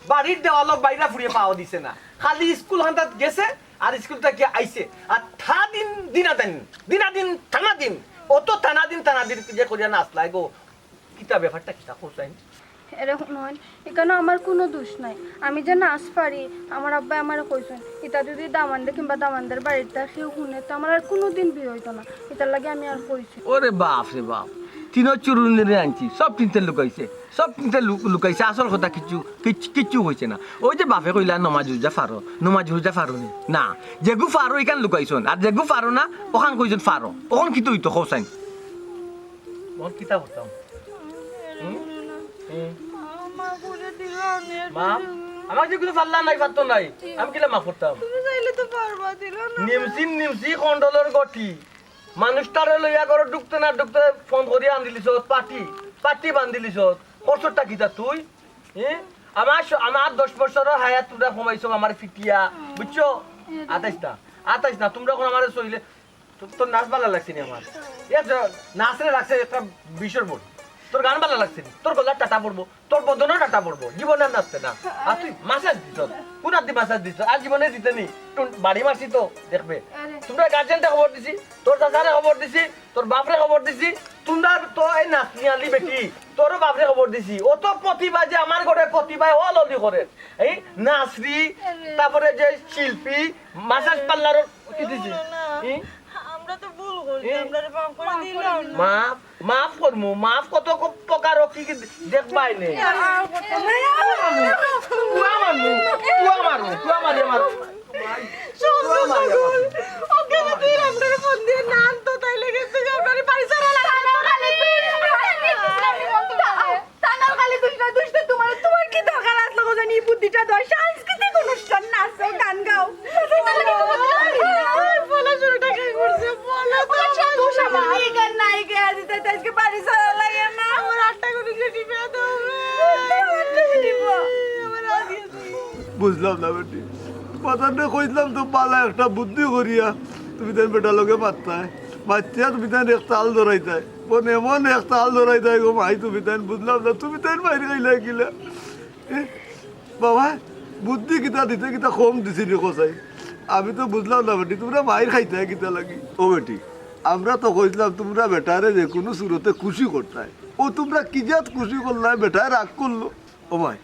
বাড়ির দেওয়ালো বাইরা ফুড়িয়ে পাও দিছে না। খালি স্কুল হান্দাত গেছে, আর স্কুল থাকি আইছে। আর তা দিন, দিনা দিন, দিনা দিন, টানা দিন, অত টানা দিন, টানা দিন যে করিয়া নাচলাই গো। কিতা ব্যাপারটা কিতা কও চাই? এরে হুনইন, ইখানো আমার কুনু দুষ নাই। আমি যে নাচ পারি, আমার আব্বায় আমারে কইছইন, ইতা যুদি দামান্দে কিংবা দামান্দর বাড়ির তা কেউ হুনে, তো আমার আর কুনুদিন বিয়া অইতো না। ইতার লাগি আমি আর কইছি। ওরে বাপ রে বাপ, তিনো চুরুনিরে আনছি, সব তিনতে লুকাইছে, সব তিনতে লু-, লুকাইছে, আসল কথা কিচ্ছু, কিচ্ছু, কিচ্ছু কইছে না। ওই যে বাপে কইলা নমাজ রোজা পারো, নমাজ রোজা পারো নি? না, যেগু পারো ইখান লুকাইছইন, আর যেগু পারো না, অখান কইছইন পারো। অখন কিতা অইতো কও চাই? অখন কিতা করতাম? হুম? হুম। মা, আমাকে যে কুনু পাল্লা নাই, পাত্তা নাই। আমি কিলা মাফ করতাম? তুমি চাইলে তো পারবা, দিল না। নিমসি, নিমসি, কন্ডলর গটি। মানুষটারে লইয়া ঘরো ঢুকতে না ঢুকতে ফোন করিয়া আন দিলিছস, পার্টি, পার্টি বান দিলিছস। করছটা কিতা তুই? হে? আমার স-, আমার দশ বছরর হায়াত তুমরা কমাইছো আমারে ফিটিয়া, বুঝছো? আতাইস না, আতাইস না, তুমরা অখন আমারে সইলে তো-, তোর নাচ ভালা লাগছে নি আমার? এ যা, নাচ রে লাগছে একটা বিষর বড়ি। তোর গান ভালা লাগছে নি? তোর গলার টাটা পড়বো, তোর বদনও টাটা পড়বো, জীবনে আর নাচতে না। আর তুই মাসাজ দিছস, কোন আদি মাসাজ দিছস? আর জীবনে দিতে নি। টুন-, বাড়ি মারছি তো, দেখবে। আরে। তুমরা গার্জিয়ানরে খবর দিছি, তোর চাচারে খবর দিছি, তোর বাপরে খবর দিছি। তুমরা তো এই নাচনি আলি বেটি, তোরও বাপরে খবর দিছি। অত প্রতিভা যে আমার ঘরে প্রতিভায় অল অলি করে। এই নাচরি, আরে। তারপরে যে শিল্পী, মাসাজ পার্লার, কি দিছি? না, না। হুম? আমরা তো ভুল মাফ, মাফ করমু, মাফ কত ক-, প্রকার ও কি কি দেখবায় নে। পুয়া মারমু, পুয়া মারমু, পুয়া মারি মারমু। ওকে যদি আমরার ফোন দিয়া না আনতো, তাইলে কিন্তু আমরার বাড়ি ছাড়া লাগতো না। তানার খালি দুষ না, দুষ তো তোমার। তোমার কি দরকার আসলো গো জানি এই বুদ্ধিটা দেওয়ার? সাংস্কৃতিক অনুষ্ঠান, নাচো, গান গাও। এই গান নাই গেয়া দিতে, আজকে বাড়ি ছাড়া লাগে না। আমার আটটা করে ছুটি পেয়ে দেবো। বুঝলাম না বেটি, কথা না কইলাম তো পালা একটা বুদ্ধি করিয়া তুমি তাই বেটা লগে মারতায়, মাতিয়া তুমি তাই এক তাল ধরাইতায়, কোন এমন এক তাল ধরাইতায় গো মাই তুমি তাই, বুঝলাম না তুমি তাই মাইর খাইলায় কিলা। এ, বাবা, বুদ্ধি কিতা দিতে কিতা কম দিছিনি কসাই? আমি তো বুঝলাম না বেটি, তোমরা মাইর খাইতায় কিতা লাগি? ও বেটি, আমরা তো কইছিলাম তোমরা বেটারে যে কোনো সুরতে খুশি করতায়, ও তোমরা কি জাত খুশি করলায়, বেটায় রাগ করলো। ও মাই,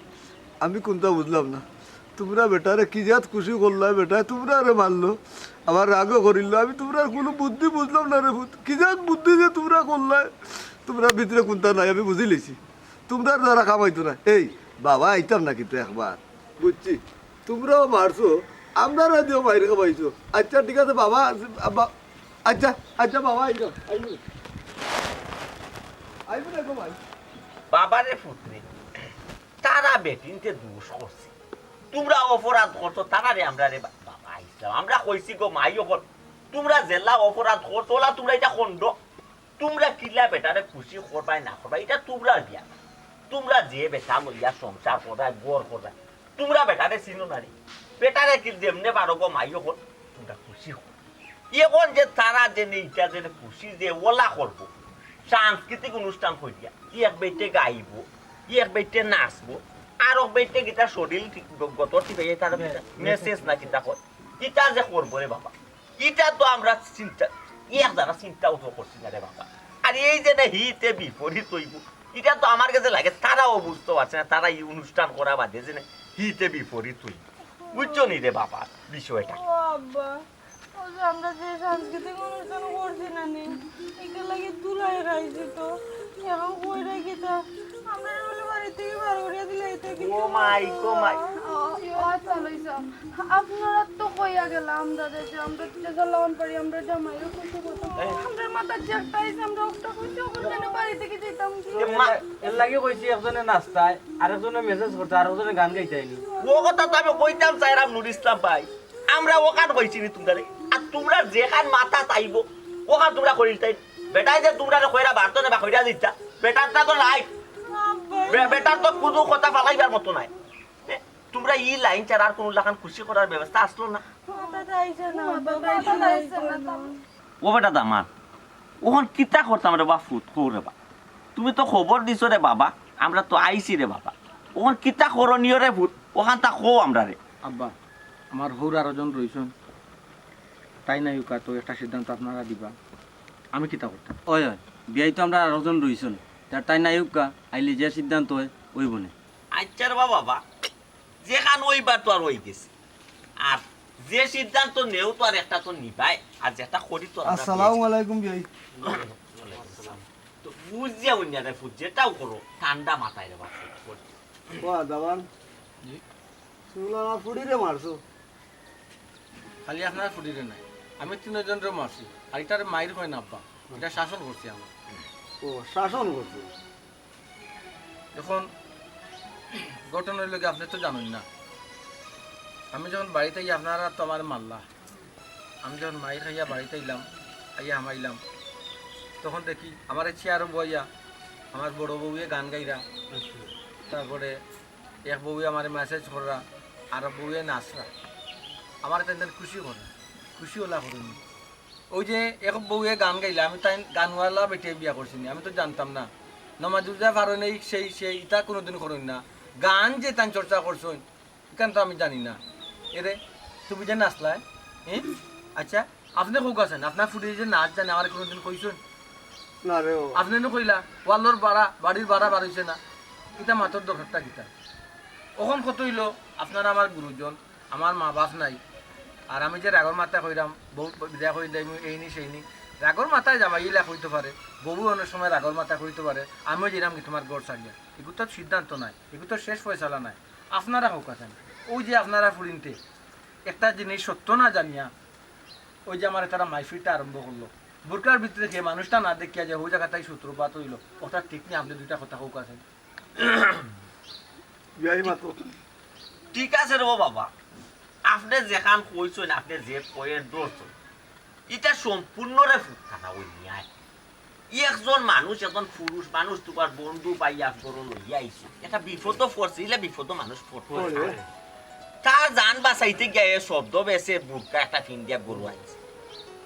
আমি কোনটা বুঝলাম না, তোমরা বেটারে কি জাত খুশি করলায়, বেটায় তোমরারে মারলো, আবার রাগও করিল। আমি তোমরার কোনো বুদ্ধি বুঝলাম না রে পুত, কি জাত বুদ্ধি যে তোমরা করলায়, তোমরা ভিতরে কোনটা নাই আমি বুঝি লিছি। তোমরার দ্বারা কামাইতো না। এই বাবা, আইতাম না কিন্তু একবার, বুঝছি, তোমরাও মারছো, আমরারে দিও মাইর খাবাইছো। আচ্ছা ঠিক আছে বাবা, আ-, বা-, আচ্ছা, আচ্ছা বাবা, আইতাম, আইবো। আইবো না গো ভাই। বাবারে পুতরে, তারা বেটিন্তে দুষ করছে, তোমরা অপরাধ করছো, তারারে আমরারে বা-, বাবা ইসলাম, আমরা কইছি গো মাই অকল, তোমরা যেলা অপরাধ করছো, ওলা তোমরা ইটা খন্ড, তোমরা কিলা বেটারে খুশি করবায় না করবায়, ইটা তোমরার বিয়া। তোমরা যে বেটা লইয়া সংসার কররায়, ঘর কররায়, তোমরা বেটারে চিনো না রে? বেটারে কি যেমনে পারো গো মাই অকল, তোমরা খুশি করো। এখন যে তারা যে নেই, ইটা যে খুশি যে ওলা করবো, সাংস্কৃতিক অনুষ্ঠান করিয়া, ই এক বেটে গাইবো, ই এক বেটে নাচবো, আর এক বেটে গিটার শরীর ঠিক গ-, গত ঠিক হয়ে তার মেসেজ না কিতা কয়, ইটা যে করবো রে বাবা, ইটা তো আমরা চিন্তা, এক যারা চিন্তা উঠো করছি না রে বাবা। আর এই যে না হিতে বিপরীত হইব, ইটা তো আমার কাছে লাগে তারাও বুঝতে পারছে না, তারা এই অনুষ্ঠান করা বাদে যে না হিতে বিপরীত হইব। বুঝছো নি রে বাবা বিষয়টা? ও আব্বা, ও যে আমরা যে সাংস্কৃতিক অনুষ্ঠান করছি না নি, এটার লাগি ধুলাই খাইছি তো। এখন কই রাখি তা? আমরা বলে বাড়ি থেকে বার করিয়া দিলে এটা কিন্তু ও মাই, ও মাই। ও, ও আচ্ছা, লইছো। আপনারা তো কইয়া গেলা আমরা যে, যে আমরা যে জ্বালাওয়ান পারি, আমরা জামাইও খুশি করতাম। এই। আমরা মাথার যে একটা আইছে, আমরা ওটা কইছি, ওখানে কেন বাড়ি থেকে যেতাম কি? এ মা, এর লাগি কইছি একজনে নাচতায়, আরেকজনে মেসেজ করতে, আরেকজনে গান গাইতে আইনি। ও কথা তো আমি কইতাম চাইরাম নুর ইসলাম ভাই। আমরা ওখান কইছি নি তোমরারে। আর তোমরা যেখান মাথা চাইবো, ওখান তোমরা করিল তাই। বেটায় যে তোমরারে কইরা বাড়তো না বা কইরা দিতা, বেটারটা তো নাই। বে-, বেটার তো কোনো কথা ফালাইবার মতো নাই। এ, তোমরা ই লাইন ছাড়া আর কোনো লাখান খুশি করার ব্যবস্থা আসলো না। মাথাত আইছে না, মাথাত আইছে না। ও বেটা দামান, ওখান কিতা করতাম রে বা ফুত, কও রে বা। তুমি তো খবর দিছো রে বাবা, আমরা তো আইছি রে বাবা। ওখান কিতা করণীয় রে ফুত, ওখান তা কও আমরারে। আব্বা, আমার হউর আরো জন রইছন, তাইন আইউক্কা তো একটা সিদ্ধান্ত আপনারা দিবা, আমি কিতা করতাম? ওই, ওই, বিয়াই তো আমরা আরো জন রইছন, তার তাইন আইউক্কা, আইলে যে সিদ্ধান্ত হয়, ওই বনে। আচ্ছা রে বাবা, যেখান ওইবার তো আর ওই গেছে, আর যে সিদ্ধান্ত নেও তো আর একটা তো নিবাই, আর যেটা করি তো আমরা আসসালামু আলাইকুম বিয়াই। তো বুঝিয়া উনিয়া রে ফুত, যেটাও করো ঠান্ডা মাথায় রে বাবা। বাহ, দামান। জি। শুনলাম আমার ফুড়িরে মারছো। খালি আপনার ফুড়িরে নাই, আমি তিনজনরে মারছি। আর ইটারে মাইর কয় না আব্বা, ইটা শাসন করছি আমরা। ও, শাসন করছো। এখন ঘটনা হইল কি, আপনি তো জানেন না, আমি যখন বাড়িতে গিয়ে আপনারা তো আমার মারলা, আমি যখন মাইর খাইয়া বাড়িতে আইলাম, আইয়া হামাইলাম, তখন দেখি আমার এই চেয়ারও বইয়া আমার বড় বউয়ে গান গাইরা, তারপরে এক বউয়ে আমার মেসেজ কররা, আর এক বউয়ে নাচরা, আমার তেন তেন খুশি কররা, খুশি ওলা করুন। ওই যে এক বউয়ে গান গাইলা, আমি তাই গানওয়ালা বেটিয়ে বিয়া করছি নি, আমি তো জানতাম না। নমাজ রোজা পারো নেই, সেই সেই ইতা কোনোদিন করুন না। গান যে তাই চর্চা করছইন, ইখান তো আমি জানি না। এরে, তুমি যে নাচলায়, হ্যাঁ? আচ্ছা, আপনি কউক আছেন, আপনার ফুড়ি যে নাচ জানে, আমার কোনোদিন কইছইন? না রে ও। আপনি নু কইলা, ওয়াল্লর ভাড়া, বাড়ির ভাড়া বার হইছে না। ইতা মাতর দরকারটা কিতা? অখন কত হইল, আপনারা আমার গুরুজন, আমার মা বাপ নাই। আর আমি যে রাগর মাথা কইরাম, বউ বিদায় করি দেয়, এই নি সেই নি। রাগর মাথায় জামাই ইলা কইতো পারে, বউ অনেক সময় রাগর মাথায় কইতো পারে, আমিও যাইরাম কি তুমার ঘর ছাড়িয়া। এগুর তো সিদ্ধান্ত নাই, এগুর তো শেষ ফয়সালা নাই। আপনারা কউক্কা চাইন, অউ যে আপনারা ফুরিন্তে একটা জিনিস সত্য না জানিয়া অউ যে আমারে তারা মাইফিরটা আরম্ভ করলো, বুরকার ভিতরে কে মানুষটা না দেখিয়া যে অউ জাগাত তাই সূত্রপাত অইলো, অটা ঠিক নি? আপনে দুইটা কথা কউক্কা চাইন। বিয়াই মাতো। ঠিক আছে রে বাবা, আপনে যেখান কইছইন, আপনে যে point ধরছইন, ইটা সম্পূর্ণ রে ফুটকানা অউ ন্যায়। একজন মানুষ, একজন পুরুষ মানুষ তুমার বন্ধু পাইয়া ঘরো লইয়া আইছে, একটা বিপদো পড়ছে, ইলা বিপদো মানুষ পড়ছে। তার জান বাঁচাইতে গিয়া এ শব্দ বেছে বুরকা একটা পিন্দিয়া ঘরো আইছে।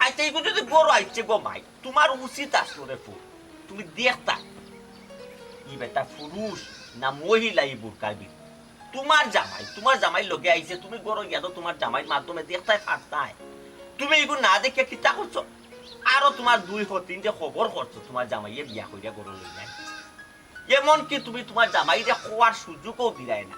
আচ্ছা, ইগু যদি ঘরো আইছে গো মাই, তুমার উচিত আসলো রে ফুল, তুমি দেখতা। ই বেটা পুরুষ না মহিলা ই বুরকার ভিতরে? তুমার জামাই, তুমার জামাইর লগে আইছে, তুমি ঘরো গিয়া তো তুমার জামাইর মাধ্যমে দেখতায় পারতায়। তুমি ইগু না দেখিয়া কিতা করছো? আরো তুমার দুই হতিন যে খবর করছো, তুমার জামাইয়ে বিয়া করিয়া ঘরো লইয়া আইছে। এমনকি তুমি তুমার জামাইরে কওয়ার সুযোগও দিলায় না,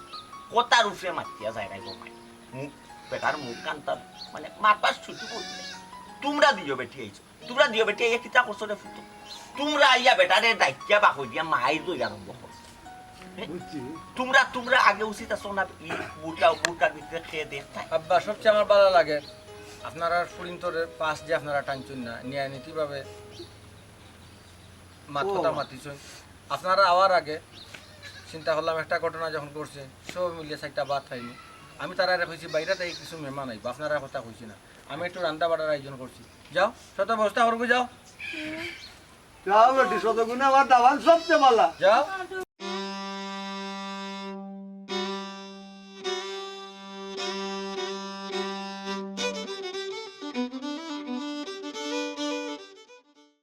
কথার উপরে মাতিয়া যাইরায় গো মাই। মুখ, বেটার মুখ কান্তার, মানে মাতার সুযোগও দিলায় না। তুমরা দুইও বেটি আইছো, তুমরা দুইও বেটি আইয়া কিতা করছো রে ফুতু? তুমরা আইয়া বেটারে ডাকিয়া বাকই দিয়া মাইর দই আরম্ভ করছো। বুঝছি। তুমরা, তুমরা আগে উচিত আছো না, ই বুরকা, বুরকার ভিতরে কে দেখতায়। আব্বা, সবচেয়ে আমার ভালা লাগে আপনারার ফুরিন্তরে পাশ যে আপনারা টানছইন না, ন্যায় নীতিভাবে মাত কথা মাতিছইন। আপনারা আওয়ার আগে চিন্তা করলাম, একটা ঘটনা যখন ঘটছে, সব মিলিয়া চাইরটা ভাত খাইমু। আমি তারারে কইছি, বাইরে থাকি কিছু মেহমান আইবো, আপনারার কথা কইছি না। আমি একটু রান্দা বাড়ার আয়োজন করছি। যাও, শত ব্যবস্থা করবো, যাও। যাও বেটি, শতগুণে আমার দামান সবচেয়ে ভালা। যাও।